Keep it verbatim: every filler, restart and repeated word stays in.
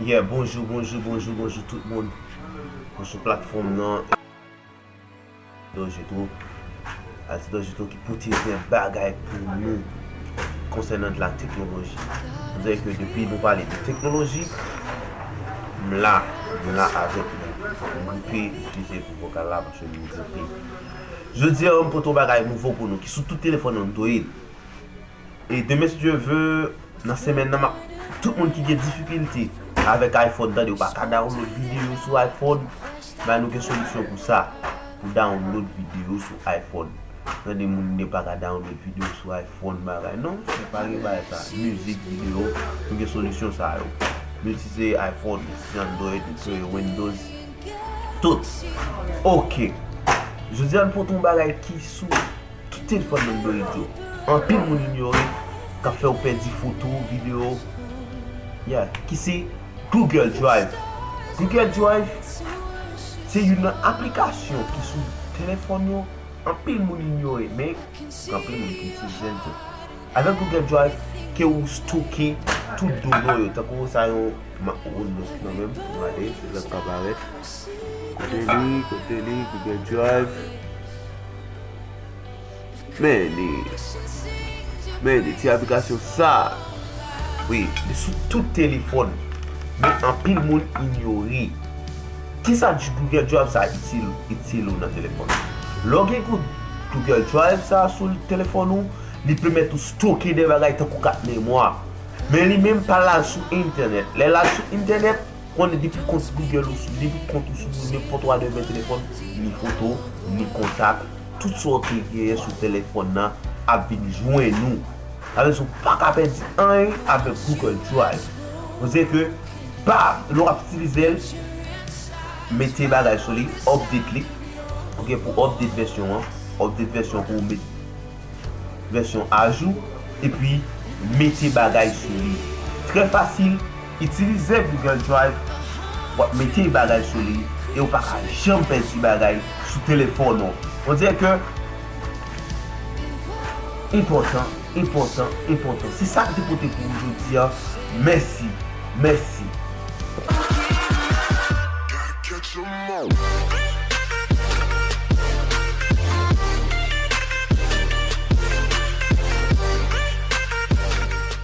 Yeah, bonjou, bonjou, bonjou, bonjou tout moun. Bonjou platfòm nan. Dojito. Alti Dojito ki pote yon bagay pou nou konsènan de la teknoloji. Sa vle di ke depi nou pale de teknoloji, m la, m la avèk nou. M gripe, eskize pou vokal la, paske m gripe. Jodi a, m pote yon bagay nouvo pou nou ki sou tout telefòn Android. E demen, si Dye ve, nan semèn nan, m ap, tout moun ki gen difikilte avèk iPhone, tande, ou pa ka download videyo sou iPhone, bay nou gen solisyon pou sa, pou download videyo sou iPhone. Tande, moun ki pa ka download videyo sou iPhone, bagay. Non, se pa gen bagay sa. Mizik, videyo, nou gen solisyon sa yo. Nou itilize iPhone, nou itilize Android, nou itilize Windows, tout. Ok. Jodi a, nou pote yon bagay ki sou tout telefòn Android yo. Anpil moun inyore, k ap fè w pèdi foto, videyo, yeah, ki se Google Drive. Google Drive se youn nan aplikasyon ki sou telefòn yo, anpil moun inyore, men gen anpil moun ki itilize l tou. Avèk Google Drive, ke ou stoke tout done yo, tankou sa yon ma-, Windows nan menm, gade, se sa k ap parèt. Kote li, kote li, Google Drive. Men li, men li, ti aplikasyon sa. Wi, li sou tout telefòn. Men anpil moun inyore. Kisa Google Drive sa itil, itil ou nan telefòn ou? Lè w gen Goo-, Google Drive sa sou telefòn ou, li pèmèt ou stoke de bagay tankou kat memwa. Men li menm pa l al sou entènèt. Lè l al sou entènèt, konnen depi kont Google ou sou, depi kont ou sou nenpòt wadèvè telefòn, ni foto, ni kontak, tout sa w te genyen sou telefòn nan ap vin jwenn ou. Sa vle di ou pa ka pèdi anyen avèk Google Drive. Kote ke, pa, lè w ap itilize l, mete bagay sou li, update li. Ok, pou update vèsyon an, update vèsyon pou w met vèsyon ajou, epi mete bagay sou li. Trè fasil, itilize Google Drive, w ap mete bagay sou li, e w pa ka janm pèdi bagay sou telefòn ou. On dirè ke enpòtan, enpòtan, enpòtan. Se sa m te pote pou ou jodi a. Mèsi, mèsi.